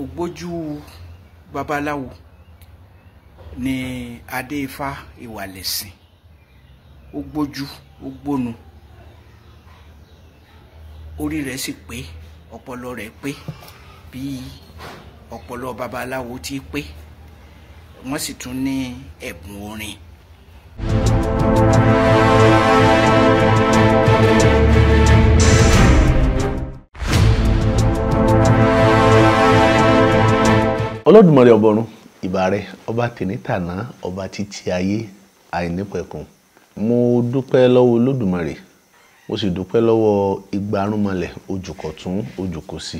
Ògbójú babaláwo ni Adéifá Ìwàlẹ̀sìn. Ó gbójú, ó gbónu, orí rẹ̀ sì pé, ọpọlọ rẹ̀ pé bí ọpọlọ babaláwo ti pé. Wọ́n sì tún ní ẹ̀bùn orin. Olódùmarè ọbọ̀run, ìbà rẹ, ọba tènítàná, ọba títí ayé àìnípẹ̀kun. Mo dúpẹ́ lọ́wọ́ Olódùmarè, mo sì dúpẹ́ lọ́wọ́ igbarúnmọlẹ̀ ojùkọ̀tún ojùkòsì,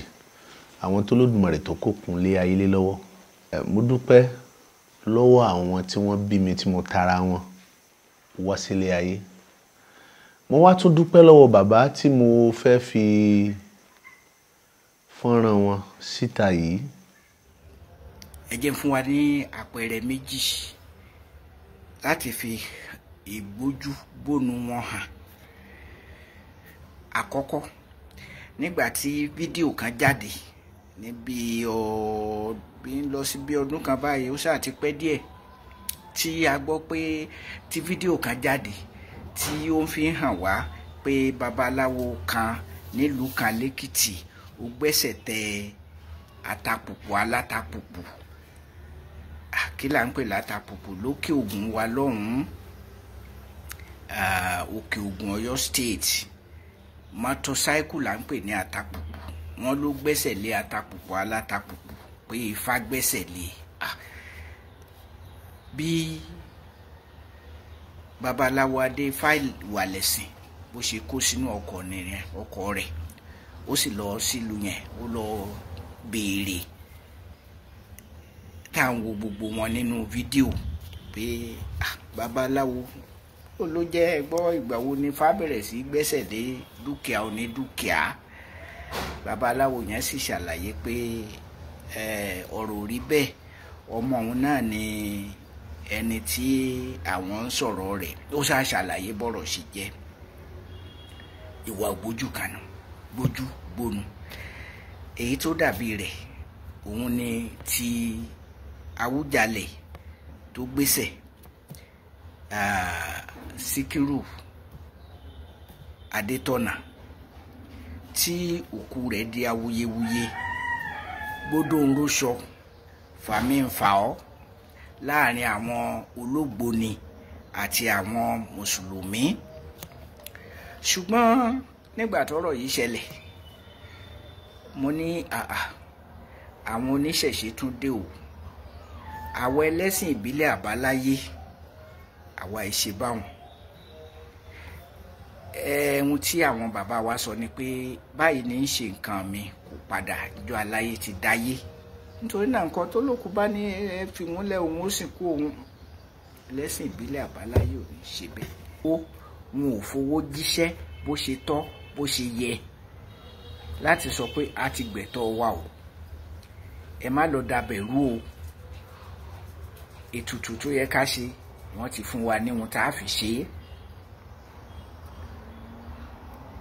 àwọn tó Olódùmarè tó kókun lé ayé lé lọ́wọ́. Mo dúpẹ́ lọ́wọ́ àwọn tí wọ́n bí mi tí mo tara wọn wá sílé ayé. Mo wá tún dúpẹ́ lọ́wọ́ bàbá tí mo fẹ́ fi fọ́nrán wọn síta yìí. Ẹ jẹ́ fún wa ní àpẹẹrẹ méjì láti fi ìgbójú bónu wọn hàn. Àkọ́kọ́, nígbà tí fídíò kan jáde níbi bí ń lọ sí bí ọdún kan báyìí, ó ṣáà ti pẹ́ díẹ̀ tí a gbọ́ pé tí fídíò kan jáde tí ó ń fi hàn wá pé babaláwo kan nílùú kan lẹ́kìtì ó gbẹ́sẹ̀ tẹ àtàpùpù alátàpùpù. Kí là ń pè látàpùpù? Lókè Ògùn wa lọ́hùn-ún, Òkè Ògùn, Ọ̀yọ́ State, mọ́tòsáìkù là ń pè ní àtàpùpù. Wọ́n ló gbẹ́sẹ̀ lé àtàpùpù alátàpùpù pé Ifá gbẹ́sẹ̀ lé. Bí babaláwo Adéifá Ìwàlẹ̀sìn bó ṣe kó sínú ọkọ̀ nìyẹn, ọkọ̀ rẹ̀, ó sì lọ sílùú yẹn, ó lọ béèrè. Tá à ń wo gbogbo wọn nínú fídíò pé babaláwo ó ló jẹ́ ẹgbọ́, ìgbà wo ni Ifá bẹ̀rẹ̀ sí gbẹ́sẹ̀ lé dúkìá onídúkìá? Babaláwo yẹn sì ṣàlàyé pé ọ̀rọ̀ ò rí bẹ́ẹ̀, ọmọ òun náà ni ẹni tí àwọn ń sọ̀rọ̀ rẹ̀. Ó ṣáà ṣàlàyé bọ́rọ̀ ṣe jẹ́. Ìwà ògbójú kanu, gbójú gbónu. Èyí tó dàbí rẹ̀ òun ni ti Awùjalẹ̀ tó gbéṣẹ̀ Síkírù Adétọ̀nà tí òkú rẹ̀ di awuyewuye, gbódò ń róṣọ fàmí ń fà ọ́ láàrin àwọn olóògbóni àti àwọn mùsùlùmí. Ṣùgbọ́n nígbà tọ́rọ̀ yìí ṣẹlẹ̀, mo ní àwọn oníṣẹ̀ṣe tún dé o. Àwọn ẹlẹ́sìn ìbílẹ̀ àbáláyé àwa ìṣe báwọn. Ẹ̀hun tí àwọn bàbá wa sọ ni pé báyìí ní í ṣe nǹkan mi kò padà, ìjọ aláyé ti dáyé. Nítorí náà nǹkan tó lókun bá ní ẹ fi múlẹ̀ òun ó sì kú òun. Ẹlẹ́sìn ìbílẹ̀ àbáláyé ò ní ṣe bẹ́ẹ̀. Ó wọn ò fowó jíṣẹ́ bó ṣe tọ́ bó ṣe yẹ láti sọ pé a ti gbẹ̀tọ́ wa o, ẹ má lọ dabẹ̀rú o. Ètùtù tó yẹ ká ṣe wọ́n ti fún wa ní ohun tá a fi ṣe é.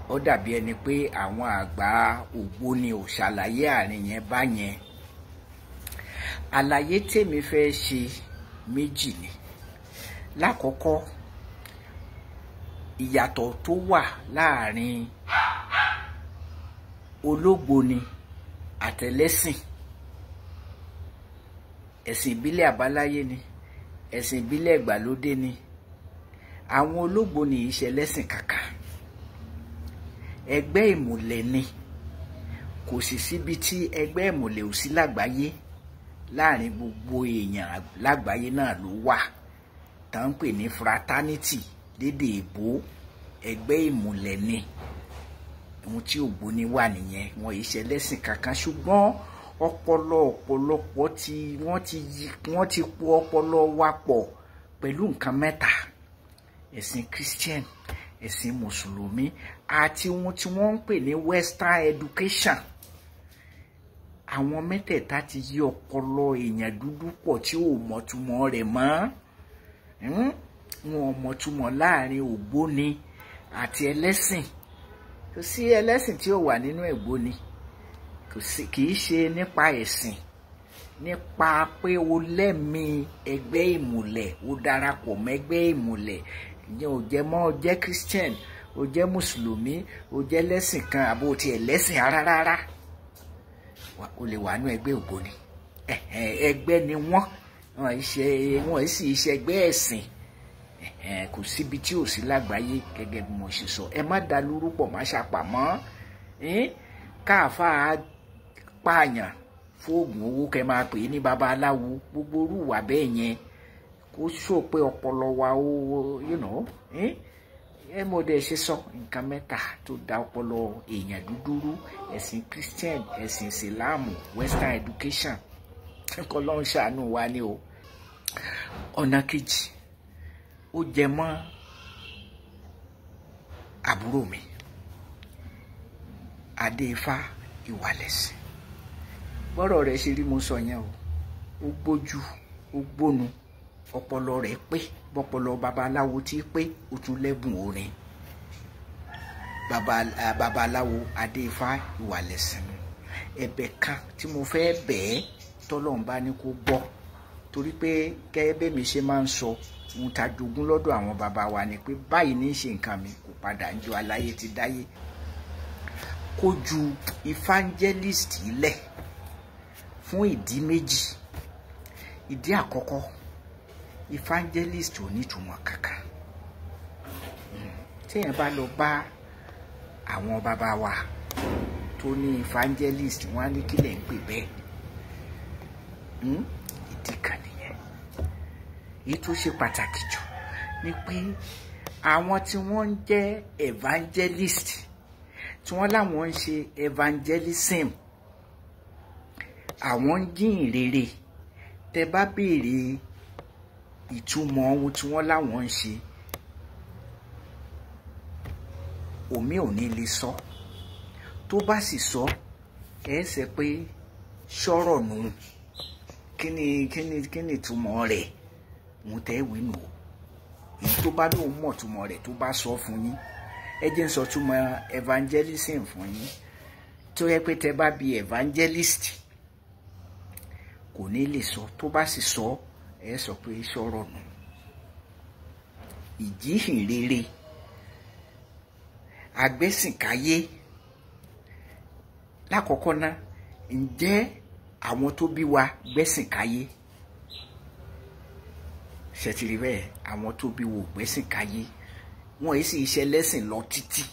Ó dàbí ẹni pé àwọn àgbà ògbóni ò ṣàlàyé àárín yẹn bá yẹn. Àlàyé tèmi fẹ́ ṣe méjì ni. Lákọ̀ọ́kọ́, ìyàtọ̀ tó wà láàrin ológbóni àtẹlẹ́sìn. Ẹ̀sìn ìbílẹ̀ àbáláyé ni, ẹ̀sìn ìbílẹ̀ ìgbàlódé ni. Àwọn ológbóni yìí ṣe ẹlẹ́sìn kàkà, ẹgbẹ́ ìmùlẹ̀ ni. Kò sì síbi tí ẹgbẹ́ ìmùlẹ̀ ò sí lágbàáyé, láàrin gbogbo èèyàn lágbàáyé náà ló wà, tá ń pè ní fraternity lédè èbó. Ẹgbẹ́ ìmùlẹ̀ ni. Ohun tí ògbóni wà nìyẹn, wọn yìí ṣe ẹlẹ́sìn kankan. Ṣùgbọ́n ọpọlọ ọ̀pọ̀lọpọ̀ tí wọ́n ti po ọpọlọ wa pọ̀ pẹ̀lú nǹkan mẹ́ta: ẹ̀sìn Christian, ẹ̀sìn mùsùlùmí àti ohun tí wọ́n ń pè ní Western education. Àwọn mẹ́tẹ̀ẹ̀ta ti yí ọpọlọ èèyàn dúdú pọ̀ tí ò mọ̀túmọ̀ rẹ̀ mọ́. Wọn ò mọ̀túmọ̀ láàrin ògbóni àti ẹlẹ́sìn. Kò sí ẹlẹ́sìn tí ó wà nínú ògbóni. Kì í ṣe nípa ẹ̀sìn, nípa pé o lẹ́mìí ẹgbẹ́ ìmùlẹ̀, o darapọ̀ mẹ́gbẹ́ ìmùlẹ̀. Ìyẹn ò jẹ́ mọ́ o jẹ́ Christian, o jẹ́ mùsùlùmí, o jẹ́ lẹ́sìn kan àbó o tiẹ̀ lẹ́sìn rárá. O lè wà nú ẹgbẹ́ ògbóni. Ẹgbẹ́ ni wọ́n, wọ́n sì ṣe ẹgbẹ́ ẹ̀sìn. Kò síbi tí ò sí lágbàáyé gẹ́gẹ́ bí mo ṣe sọ. Ẹ má da lórúkọ má ṣàpamọ́. Káàfáà pààyàn fóògùn owó kẹ máa pè é ní babaláwo, gbogbo orú ìwà bẹ́ẹ̀ yẹn kó sọ pé ọpọlọ wa ó you know. Ẹ mo dẹ̀ ṣe sọ nǹkan mẹ́ta tó da ọpọlọ èèyàn dúdú rú: ẹ̀sìn Christian, ẹ̀sìn Ìsìláàmù, Western education. K'Ọlọ́run ṣàánú wa ni o. Ọ̀nà kejì ó jẹ mọ́ àbúrò mi Adéifá Ìwàlẹ̀sìn. Bọ́rọ̀ rẹ̀ ṣe rí mo sọ yẹn o. Ó gbójú, ó gbónu, ọpọlọ rẹ̀ pé, bọ́pọlọ babaláwo tí pé, ó tún lẹ́bùn orin. Babaláwo Adéifá Ìwàlẹ̀sìn, ẹ̀bẹ̀ kan tí mo fẹ́ bẹ̀ẹ́ tọ́lọ́run bá ní kó gbọ́, torí pé gẹ́gẹ́ bẹ́ẹ̀ mi ṣe máa ń sọ ohun tá a jogún lọ́dọ̀ àwọn bàbá wa ni pé báyìí ní í ṣe nǹkan mi kò padà ń jọ aláyé ti dáyé. Kó ju evangelist lẹ̀ fún ìdí méjì. Ìdí àkọ́kọ́, evangelist ò ní ìtumọ̀ kankan. Téèyàn bá lọ bá àwọn bàbá wa tó ní evangelist, wọ́n á ní kílẹ̀ ń pè bẹ́ẹ̀. Ìdí kan nìyẹn. Èyí tó ṣe pàtàkì jù ni pé àwọn tí wọ́n ń jẹ́ evangelist, tí wọ́n láwọn ń ṣe evangelism, àwọn ń jíhìn rere. Tẹ́ bá béèrè ìtumọ̀ ohun tí wọ́n láwọn ń ṣe, òmí ò ní lè sọ. Tó bá sì sọ, ẹ ṣe pé sọ̀rọ̀ nù, kí ni ìtumọ̀ rẹ̀? Mo tẹ́ wí nù o. Èyí tó bá lóun mọ̀ túmọ̀ rẹ̀ tó bá sọ fún yín, ẹ jẹ́ ń sọ túmọ̀ evangelism fún yín. Tó yẹ pé tẹ́ bá bi evangelist, kò ní lè sọ. Tó bá sì sọ, ẹ sọ pé sọ̀rọ̀ nù. Ìjíhìn rere, agbẹ́sìnkáyé. Lákọ̀ọ́kọ́ ná, ǹjẹ́ àwọn tó bí wa gbẹ́sìnkáyé? Ṣètìlí bẹ́ẹ̀, àwọn tó bí wo gbẹ́sìnkáyé, wọ́n yìí sì iṣẹ́ lẹ́sìn lọ títí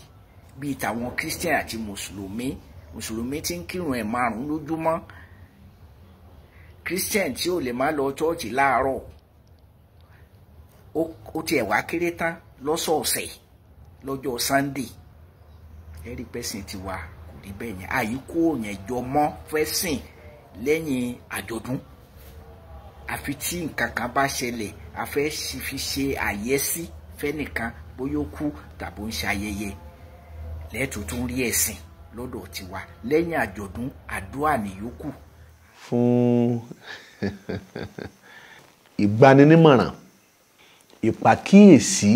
bíi tàwọn Christian àti mùsùlùmí. Mùsùlùmí tí ń kírun ẹ̀ márùn-ún lójúmọ́, Christian tí ò lè má lọ chọ́ọ̀chì láàárọ̀, ó tiẹ̀ wá kéré tán lọ́sọ̀ọ̀sẹ̀ lọ́jọ́ Sunday. Ẹ̀rí pẹ́sìn tiwa kò rí bẹ́ẹ̀ yẹn. Àyíkó yẹn jọ mọ́ fẹ́sìn lẹ́yìn àjọ̀dún. Àfi tí nǹkan kan bá ṣẹlẹ̀, a fẹ́ fi ṣe àyẹ́sí fẹ́nìkan bóyá ó kú tàbí ó ń ṣayẹyẹ, lẹ́ẹ̀tún tún rí ẹ̀sìn lọ́dọ̀ tiwa. Lẹ́yìn àjọ̀dún, àdúrà nìyókù. Fún ìgbaninímọ̀ràn, ìpàkíyèsí,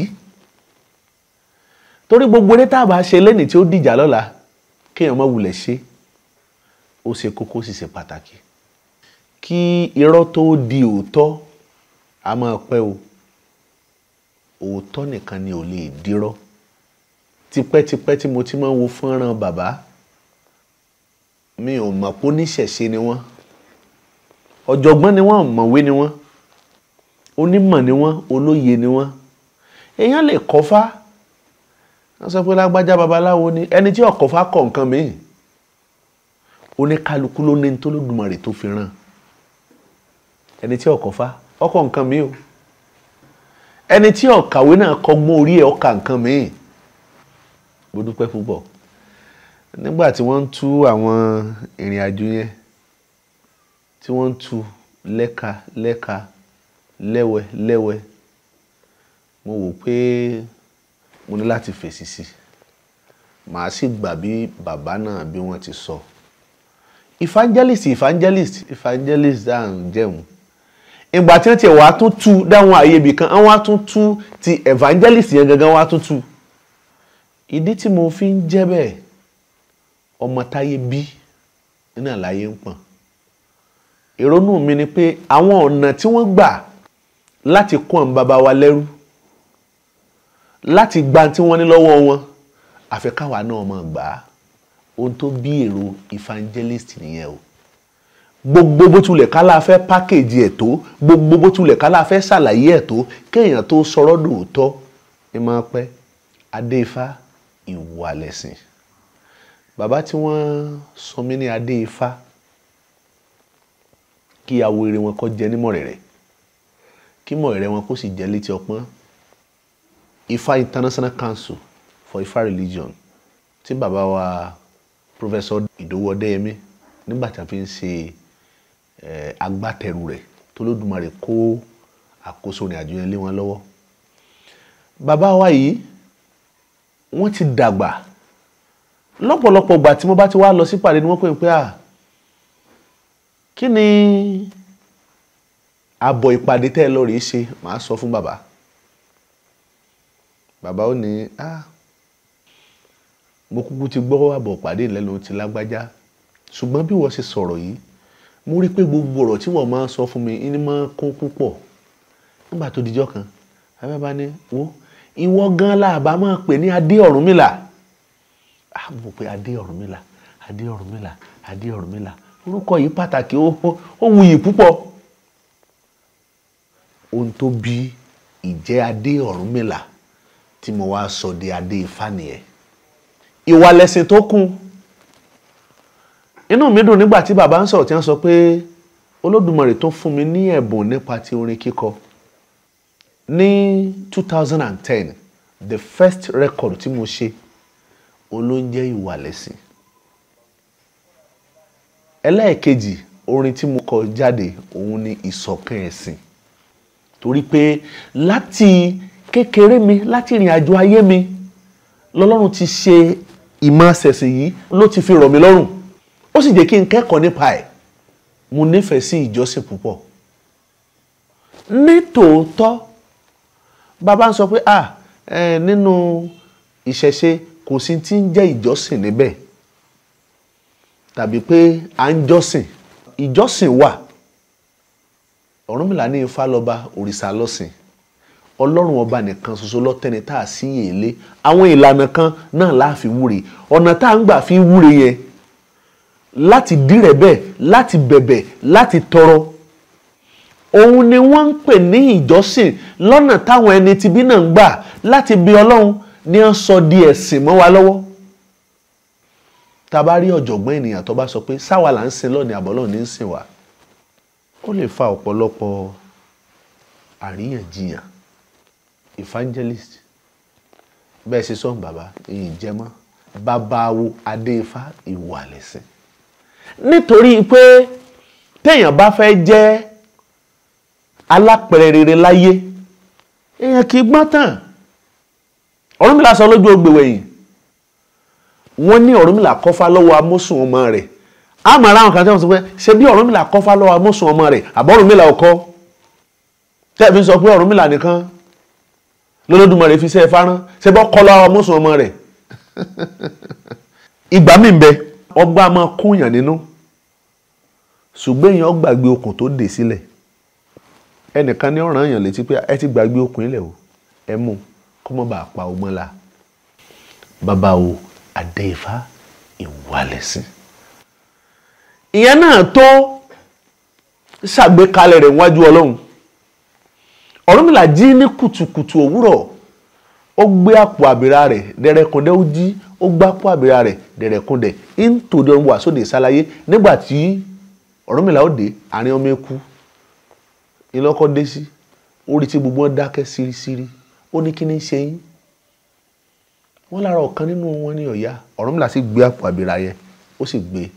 torí gbogbo eré tá a bá ṣe lẹ́nìí tí ó dìjà lọ́la, kéèyàn má wulẹ̀ ṣe, ó ṣe kókó sì ṣe pàtàkì. Kí irọ́ tó di òótọ́ a máa pẹ́ o. Òótọ́ nìkan ni ò lè dirọ́. Tipẹ́tipẹ́ tí mo ti máa ń wo fọ́nrán bàbá, mi ò mọ̀ pé oníṣẹ̀ṣe ni wọ́n, ọ̀jọ̀gbọ́n ni wọ́n, ọ̀mọ̀wé ni wọ́n, onímọ̀ ni wọ́n, olóye ni wọ́n. Èèyàn lè kọ́fá, wọ́n sọ pé lágbájá babaláwo ni, ẹni tí ọ̀kọ́fá kọ̀ nǹkan míì. Oníkálukú ló ní tó Olódùmarè tó fi rán. Ẹni tí ọ̀kọ́fá ọkọ̀ nǹkan míì o. Ẹni tí ọ̀kàwé náà kọgbọ́n orí ẹ̀ ọkà nǹkan míì. Mo dúpẹ́ púpọ̀. Nígbà tí wọ́n ń tú àwọn ìrìn àjò yẹn, tí wọ́n ń tú lẹ́ka lẹ́ka, lẹ́wẹ́ lẹ́wẹ́, mo wò pé mo ní láti fèsì sí. Màá sì gbà bí bàbá náà bí wọ́n ti sọ. Evangelist, evangelist, evangelist à ń jẹun. Ìgbà tí wọ́n ti wá tún tú dáwọn àyè ibì kan, wọ́n wá tún tú ti evangelist yẹn gangan wá tún tú. Ìdí tí mo fi ń jẹ́ bẹ́ẹ̀, ọmọ táyé bí Nínú àlàyé ń pọ̀n. Ìrònú mi ni pé àwọn ọ̀nà tí wọ́n gbà láti kó àwọn bàbá wa lẹ́rú, láti gba tí wọ́n ní lọ́wọ́ wọn, àfi káwa náà máa gbà á. Ohun tó bí èrò evangelist nìyẹn o. Gbogbo bó tilẹ̀ ká la fẹ́ pákéjì ẹ̀ tó, gbogbo bó tilẹ̀ ká la fẹ́ ṣàlàyé ẹ̀ tó, kéèyàn tó sọ̀rọ̀ dòótọ́ ni máa pẹ́. Adé Ifá ìwà lẹ̀sìn. Bàbá tí wọ́n sọ mí ní Adé Ifá, kí awo ire wọn kó jẹ ní mọ̀rẹ̀rẹ̀, kí mọ̀rẹ̀rẹ̀ wọn kó sì jẹ létí ọpọ́n. Ifá International Council for Ifá Religion tí bàbá wa Professor Ìdòwú Ọdẹ́yẹmí nígbà tí a fi ń ṣe agbátẹrù rẹ̀ tó Olódùmarè kó àkóso ìrìn àjò yẹn lé wọn lọ́wọ́. Bàbá wa yìí wọ́n ti dàgbà lọ́pọ̀lọpọ̀ ìgbà tí mo bá ti wá lọ sípàdé ni wọ́n pè pé à kí ni àbọ̀ ìpàdé tẹ́ ẹ lọ rèé ṣe, màá sọ fún bàbá. Bàbá ó ní à mo kúkú ti gbọ́ àbọ̀ ìpàdé lẹ́nu ti lágbájá, ṣùgbọ́n bí wọ́n ṣe sọ̀rọ̀ yìí mo rí pé gbogbo ọ̀rọ̀ tí wọ́n máa ń sọ fún mi ní máa ń kún púpọ̀. Nígbà tó dijọ́ kan bàbá bá ní wo ìwọ gan la bá máa pè ní Adé Ọ̀rúnmìlà. Á mo pé Adé Ọ̀rúnmìlà, Adé Ọ̀rúnmìlà, Adé Ọ̀rúnmìlà, orúkọ yìí pàtàkì, ó wuyì púpọ̀. Ohun tó bí ìjẹ́ Adé Ọ̀rúnmìlà tí mo wá sọ di Adé Ifá nìyẹn. Ìwà lẹ̀sìn tó kún. Inú mi dùn nígbà tí bàbá ń sọ̀rọ̀ tí wọ́n sọ pé Olódùmarè tó fún mi ní ẹ̀bùn nípa ti orin kíkọ. Ní 2010, the first record tí mo ṣe olóúnjẹ ìwà lẹ̀sìn. Ẹlẹ́ẹ̀kejì orin tí mo kọ jáde òun ni ìṣọ̀kan ẹ̀sìn. Torí pé láti kékeré mi, láti ìrìn àjò ayé mi, lọ́lọ́run ti ṣe ìmọ̀ ṣẹ̀sìn yìí ló ti fi rọ̀ mí lọ́rùn. Ó sì jẹ́ kí n kẹ́kọ̀ọ́ nípa ẹ̀. Mo nífẹ̀ẹ́ sí ìjọsìn púpọ̀. Nítòótọ́, bàbá ń sọ pé à nínú ìṣẹ̀ṣe kò sí tí ń jẹ́ ìjọsìn níbẹ̀, tàbí pé à ń jọ́sìn. Ìjọsìn wà. Ọ̀rúnmìlà ní Ifá lọ́ba, òrìṣà lọ́sìn. Ọlọ́run ọba nìkan ṣoṣo lọ́tẹ́ni tá a sí èlé. Àwọn ìlànà kan náà la fi wúre. Ọ̀nà tá à ń gbà fi wúre yẹn láti dírẹ̀ bẹ́ẹ̀, láti bẹ̀bẹ̀, láti tọrọ, òun ni wọ́n ń pè ní ìjọsìn. Lọ́nà táwọn ẹni tibí náà ń gbà láti bí Ọlọ́run ní wọ́n sọ di ẹ̀sìn mọ́ wa lọ́wọ́. Tá a bá rí ọ̀jọ̀gbọ́n ènìyàn tó bá sọ pé sáwa là ń sin lọ́ọ̀ni àbọ̀lọ́ọ̀ ní ń sìn wá, ó lè fa ọ̀pọ̀lọpọ̀ àríyànjiyàn. Evangelist bẹ́ẹ̀ ṣe sọ́n bàbá ìyìn jẹ́ mọ́ bàbá wo Adé Ifá ìwà lẹ̀sìn. Nítorí pé téèyàn bá fẹ́ jẹ́ alápẹ̀rẹ̀ rere láyé, èèyàn kì í gbọ́n tán. Ọ̀rúnmìlà sọ lójú ògbèwẹ̀yìn, wọ́n ní Ọ̀rúnmìlà kọ́fá lọ́wọ́ amósùn ọmọ rẹ̀. A máa ráwọn kan tí wọ́n sọ pé ṣé bí Ọ̀rúnmìlà kọ́fá lọ́wọ́ amósùn ọmọ rẹ̀, àbọ̀rúnmìlà ọkọ tẹ́ẹ̀ fi sọ pé Ọ̀rúnmìlà nìkan lọ́lọ́dúnmọ̀rẹ́ fi ṣe é fárán, ṣe bọ́ kọ́ lọ́wọ́ amósùn ọmọ rẹ̀. Ìgbà mi ń bẹ ọgbà máa kúnyàn nínú, ṣùgbọ́n èèyàn gbàgbé okùn tó dè sílẹ̀. Ẹnìkan ní ọ̀ràn èèyàn létí pé ẹ ti gbàgbé okùn ilẹ̀ o, ẹ mú kó má bàa pa ọgbọ́n la. Bàbá o Adé Ifá ìwà lẹ̀sìn. Ìyẹn náà tó ṣàgbékalẹ̀ rẹ̀ níwájú Ọlọ́run. Ọ̀rúnmìlà jí ní kùtùkùtù òwúrọ̀, ó gbé àpò àbìrà rẹ̀ dẹ̀rẹ̀kúndẹ̀, ó jí ó gbá àpò àbìrà rẹ̀ dẹ̀rẹ̀kúndẹ̀ ń tòde ọ̀run wà sóde ìsálayé. Nígbà tí Ọ̀rúnmìlà ó dé àárín ọmọ eku ìlọ́kọ́ dé sí, ó rí tí gbogbo wọn dákẹ́ sírísírí. Ó ní kí ni ṣe yín? Wọ́n lára ọ̀kan nínú wọn ní ọ̀yá. Ọ̀rúnmìlà sì gbé àpò àbìrà yẹn, ó sì gbé,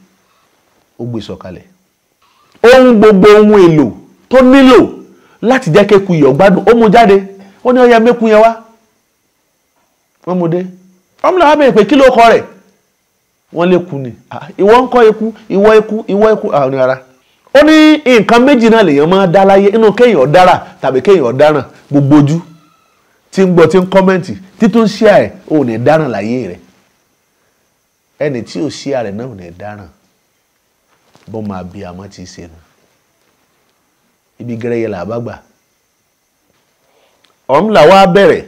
ó gbé sọ̀kalẹ̀. Ohun gbogbo ohun èlò tó nílò láti jẹ́ kéku iyọ̀ gbádùn, ó mú jáde. Ó ní ọya mẹ́kun yẹn wá. Wọ́n mú dé. Ọ̀rúnmìlà wá bẹ̀rẹ̀ pé kí ló kọ rẹ̀? Wọ́n lè kú ni. Ìwọ ń kọ́ eku, ìwọ eku, ìwọ eku. Àwọn ní ara. Ó ní nǹkan méjì náà lèèyàn máa dá láyé, inú kéèyàn dára tàbí kéèyàn dáràn. Gbogbo ojú tí ń gbọ́, tí ń kọ́mẹ́ǹtì, títún ṣíà ẹ̀, ò ní dáràn láyé rẹ̀. Ẹni tí ò ṣíà rẹ̀ náà ò ní dáràn. Bọ́mọ abiyamọ ti ṣe nu ibi gẹ́rẹ́yẹ là bá gbà. Ọ̀rúnmìlà wá bẹ̀rẹ̀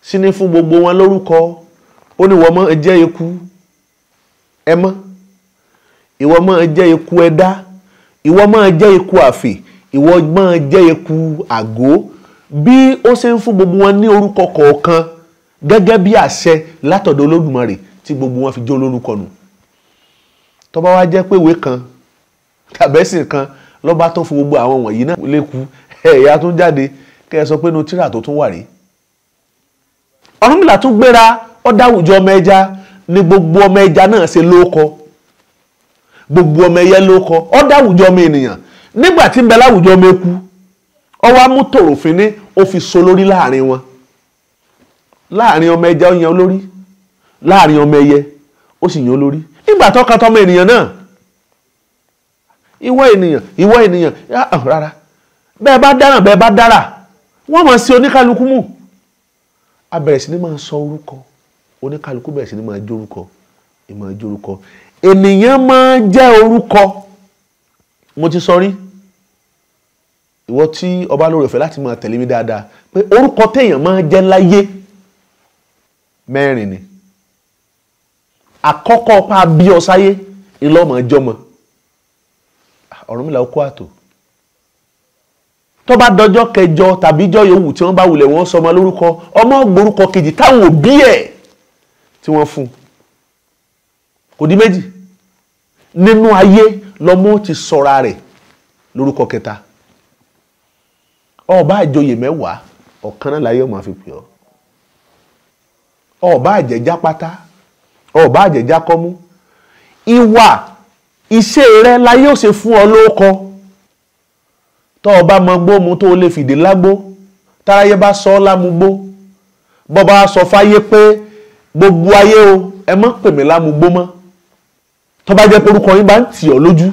sí ní fún gbogbo wọn lórúkọ. Ó ní wọ́n máa jẹ́ eku ẹ mọ́, ìwọ máa jẹ́ eku ẹ̀dá, ìwọ máa jẹ́ eku àfè, ìwọ máa jẹ́ eku àgó. Bí ó ṣe ń fún gbogbo wọn ní orúkọ kọ̀ọ̀kan gẹ́gẹ́ bí àṣẹ látọ̀dọ̀ Olódùmarè tí gbogbo wọn fi jó lórúkọ nù. Tó bá wá jẹ́ pé ìwé kan tàbẹ́sìn kan lọ́ba tó fún gbogbo àwọn wọ̀nyí náà léku, ẹ̀yà tó jáde kẹ́ ẹ sọ pé inú tírà tó tún wà rí. Ọ̀rúnmìlà tún gbéra, ó dáwùjọ ọmọ ẹja, ní gbogbo ọmọ ẹja náà ṣe lóókọ, gbogbo ọmọ ẹyẹ lóókọ. Ó dáwùjọ ọmọ ènìyàn. Nígbà tí ń bẹ láwùjọ ọmọ eku, ó wá mú tòròfin ó fi so lórí láàrin wọn. Láàrin ọmọ ẹja ó yan olórí, láàrin ọmọ ẹyẹ ó sì yan olórí. Nígbà tó kan tọmọ ènìyàn náà, ìwọ ènìyàn, ìwọ ènìyàn, rárá, bẹ́ẹ̀ bá dára, bẹ́ẹ̀ bá dára, wọ́n máa ṣe oníkálukú mú. A bẹ̀rẹ̀ sí ní máa sọ orúkọ, oníkálukú bẹ̀rẹ̀ sí ní máa jórúkọ, ìmáa jórúkọ. Ènìyàn máa jẹ́ orúkọ. Mo ti sọ rí, ìwọ tí ọba lóore ọ̀fẹ́ láti máa tẹ̀lé mi dáadáa, pé orúkọ téèyàn máa jẹ́ láyé mẹ́rin ni. Àkọ́kọ́ pa bí ọ sáyé ìlọ́mọ jọmọ. Ọ̀rúnmìlà ó kó àtò. Tó bá dọjọ́ kẹjọ tàbí jọ́ yòówù tí wọ́n bá wulẹ̀ wọ́n sọmọ lórúkọ, ọmọ gbórúkọ kejì táwọn òbí ẹ̀ tí wọ́n fún. Kò di méjì. Nínú ayé lọmọ ti sọra rẹ̀ lórúkọ kẹta. Ọba àjòyè mẹ́wàá ọ̀kan náà láyé ọmọ fi pè ọ́. Ọba àjẹjá pátá, ọba àjẹjá kọ́mú. Ìwà iṣẹ́ rẹ láyé ò ṣe fún ọ lóókọ. Tọ́ ọba mọ gbóòmù tó lè fìdí lágbó, táráyé bá sọ ọ́ lámugbó, bọ́ba sọ fáyé pé gbogbo ayé o, ẹ má pè mí lámugbó mọ́. Tó bá jẹ́ pé orúkọ yín bá ń tì ọ́ lójú,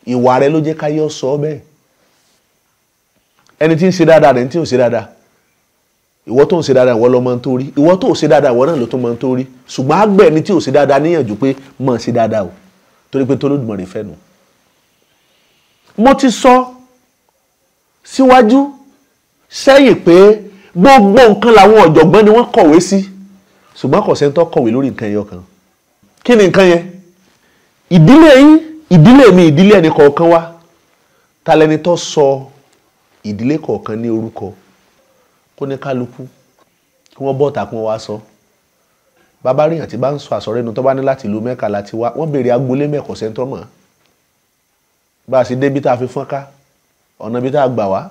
ìwà rẹ ló jẹ́ káyé ọ sọ ọ́ bẹ́ẹ̀. Ẹni tí ń ṣe dáadáa rẹ̀ ń tí ò ṣe dáadáa, ìwọ tó ń ṣe dáadáa ìwọ ló mọ tó rí, ìwọ tó ṣe dáadáa ìwọ náà ló tó mọ tó rí. Ṣùgbọ́n àgbẹ̀ ẹni tí ò ṣe dáadáa níyànjú pé mọ̀ ṣe dáadáa o, torí pé t'Olódùmarè fẹ́ nu. Mo ti sọ síwájú sẹ́yìn pé gbogbo nǹkan làwọn ọ̀jọ̀gbọ́n ni wọ́n kọ̀wé sí, ṣùgbọ́n kò sẹ́ni tó kọ̀wé lórí nǹkan ẹyọ kan. Kí ni nǹkan yẹn? Ìdílé yín, ìdílé mi, ìdílé ẹnì kọ̀ọ̀kan wa, ta lẹni tó sọ ìdílé kọ̀ọ̀kan ní orúkọ? Kó ní kálukú kí wọ́n bọ́ta kí wọ́n wá sọ. Bàbá ríyàn tí bá ń sọ àsọ̀rẹ́nu tó bá ní láti ìlú Mẹ́kà láti wá, wọ́n béèrè agboolé mẹ́kọ̀ọ́ sẹ́ńtọ́ mọ̀. Bá a ṣe débi tá a fi fọ́nká, ọ̀nà bí tá a gbà wá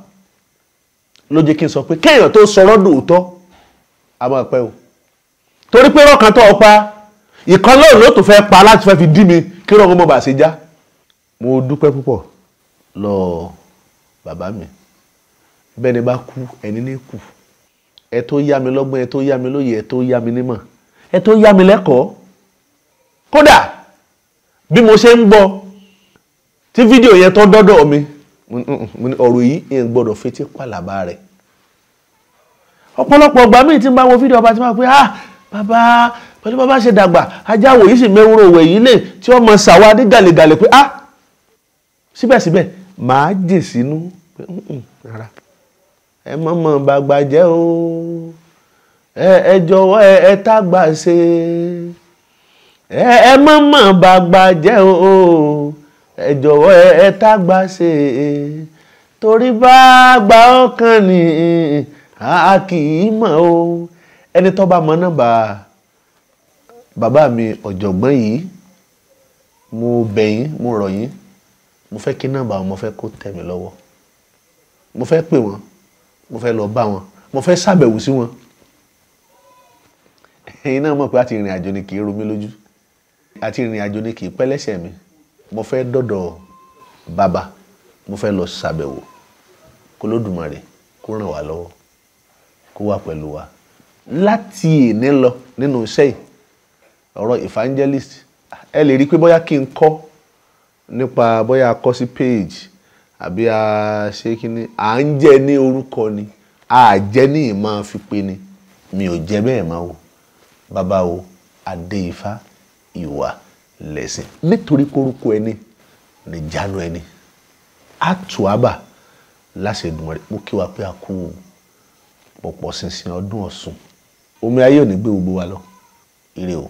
ló jẹ́ kí n sọ pé kéèyàn tó sọ̀rọ̀ dòótọ́ a máa pẹ́ o. Torí pé rọ́ọ̀kan tó ọ pa ìkan lóòrùn ló tó fẹ́ pa láti fẹ́ fi dí mi kí rọ́ọ̀kan mọ̀ bá ṣe já. Mo dúpẹ́ púpọ̀ lọ bàbá mi. Bẹ́ẹ̀ ni bá kú ẹni ní kù. Ẹ tó yá mi lọ́gbọ́n, ẹ tó yá mi lóye, ẹ tó yá mi nímọ̀, ẹ tó yá mi lẹ́kọ̀ọ́. Kódà bí mo ṣe ń gbọ́ tí fídíò yẹn tó dọ́dọ̀ mi, mo ní ọ̀rọ̀ yìí ń gbọ́dọ̀ fetí pàlàbà rẹ̀. Ọ̀pọ̀lọpọ̀ ọgbà míì tí ń bá wo fídíò ọba tí máa pé ah bàbá, pẹ̀lú bàbá ṣe dàgbà ajáwò yìí sì mẹ́wúrò òwe yìí lè tí ọmọ ṣàwádìí gàlégàlé pé ah síbẹ̀síbẹ̀ màá jè sínú pé rárá, ẹ mọ̀mọ́ bàgbà jẹ́ o, ẹ jọ̀wọ́ ẹ tágbà ṣe, ẹ mọ̀mọ́ bàgbà jẹ́ o, ẹ jọ̀wọ́ ẹ tágbà ṣe, torí bá gbà ọkàn ni a kì í mọ̀ o. Ẹni tó bá mọ nọ́mbà bàbá mi ọ̀jọ̀gbọ́n yìí, mo bẹ̀ yín, mo rọ̀ yín, mo fẹ́ kí nọ́mbà wọn, mo fẹ́ kó tẹ̀ mí lọ́wọ́, mo fẹ́ pè wọ́n, mo fẹ́ lọ bá wọn, mo fẹ́ ṣàbẹ̀wò sí wọn. Ẹ̀yin náà mọ̀ pé àti ìrìn àjò ni kì í ro mí lójú, àti ìrìn àjò ni kì í pẹ́ lẹ́sẹ̀ mi. Mo fẹ́ dọ́dọ̀ bàbá, mo fẹ́ lọ ṣàbẹ̀wò. K'Olódùmarè kó ràn wá lọ́wọ́, kó wà pẹ̀lú wa láti èní lọ nínú iṣẹ́ yìí. Ọ̀rọ̀ evangelist, ẹ lè rí i pé bóyá kí n kọ́ nípa bóyá a kọ́ sí page àbí a ṣe kí ni, à ń jẹ́ ní orúkọ ni, a jẹ́ ní ìmọ̀ fi pe ni, mi ò jẹ́ bẹ́ẹ̀ máa wò. Bàbá o, Adéifá Ìwà lẹ̀sìn, nítorí kórúkọ ẹni nìjánu ẹni. Àtúwábà láṣẹ Èdùmàrè. Mo kí wa pé a kú pọ̀pọ̀ ṣinṣin ọdún Ọ̀ṣun. Omi ayé ò ní gbé gbogbo wa lọ. Ire o.